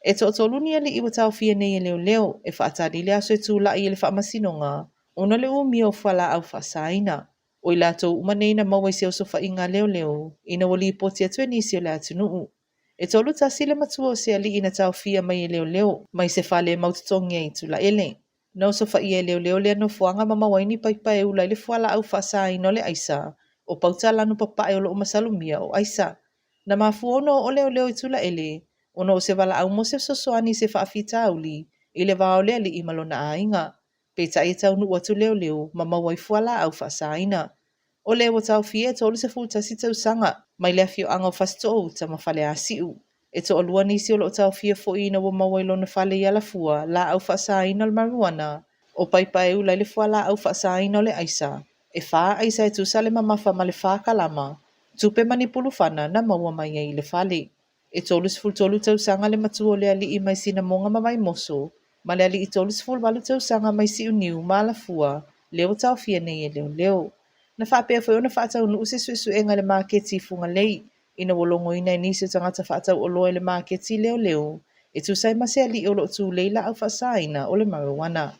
E toatolu ni alii ua taofia nei e leoleo e faatali i le aso e tulai i le faamasinoga ona o le umia o fualaau faasaina. O i latou uma nei na maua i se osofaiga a leoleo ina ua lipoti atu e nisi o le atunuu. E 31 le matua o se alii na taofia mai e leoleo mai se fale e mautotogi ai i Tulaele. Na osofaia e leoleo lea nofoaga ma maua ai ni paipa e ula ai le fualaau faasaina o le aisa, o pauta lanu papae o lo o masalomia o aisa. Na mafua ona oo leoleo i Tulaele ona o se valaau mo se fesoasoani i se faafitauli i le va o le alii ma lona aiga. Peitai e taunuu atu leoleo ma maua ai fualaau faasaina. O le ua taofia e 31 tausaga mai le afioaga o Fasitoouta ma Faleasiu. E toalua nisi o lo o taofia foi ina ua maua i lona fale i Alafua laau faasaina o le marijuana, o paipa e ula ai le fualaau faasaina o le aisa, e fa aisa e tusa le mamafa ma le 4 kalama, tupe ma ni pulufana na maua mai ai i le fale. E 33 tausaga le matua o le alii mai Sinamoga ma Vaimoso, ma le alii 38 tausaga mai Siuniu ma Alafua, lea ua taofia nei e leoleo. Na faapea foi ona faataunuu se suesuega i le maketi i Fugalei, ina ua logoina e nisi o tagata faatau oloa i le maketi leoleo e tusa ai ma se alii o lo o tulei laau faasaina o le marijuana.